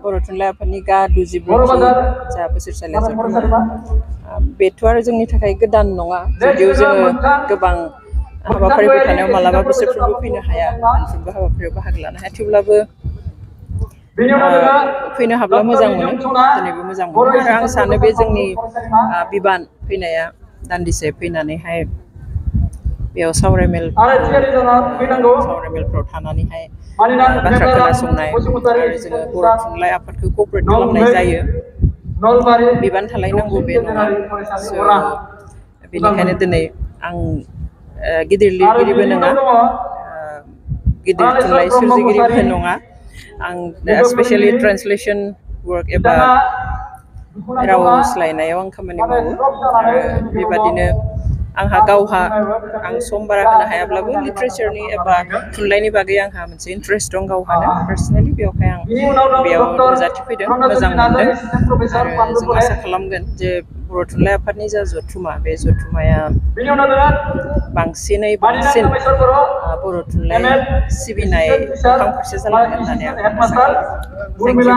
बर' थुनलाइ आफादनि गादु जिब्रैथि जा बोसोरसालि जथुम्मा बेथ' आरो जोंनि थाखाय गोदान नङा जुदिव जोङो गोबां हाबाफारिफोर थानायाव मालाबा बोसोरफ्रोमबो फैनो हाया मोनफ्रोमबो हाबाफारियाव बाहागो लानो हाया थेवब्लाबो फैनो हाब्ला मोजां मोनो दिनैबो मोजां मोनो आरो आं सानो बे जोंनि बिबान फैनाया दान्दिसे फैनानैहाय बेयाव सावरायमेलफ्राव थानानैहाय बाथ्रा खोनासंनाय आरो जोङो बर' थुनलाइ आफादखौ क'अपारेट खालामनाय जायो बिबान थालायनांगौ बे नङा बेनिखायनो दिनै आं गिदिर लिरगिरिबो नङा गिदिर थुनलाइ सोरजिगिरिबो नङा आं स्पेशेलि ट्रान्सलेसन वर्क एबा राव सोलायनायाव आं खामानि मावो आरो बेबादिनो आंहा गावहा आं सम बारा होनो हायाब्लाबो लिटारेचारनि एबा थुनलाइनि बागै आंहा मोनसे इन्ट्रेस्ट दं गावहानो पार्सनेलि बेवहाय आं बेयाव नुजाथिफैदों मोजां मोनदों आरो जों आसा खालामगोन जे बर' थुनलाइ आफादनि जा जथुम्मा बे जथुम्माया बांसिन बर' थुनलाइ सिबिनाय मोखां फारसे जालांगोन होननानै आं आसा खालामो। Thank you.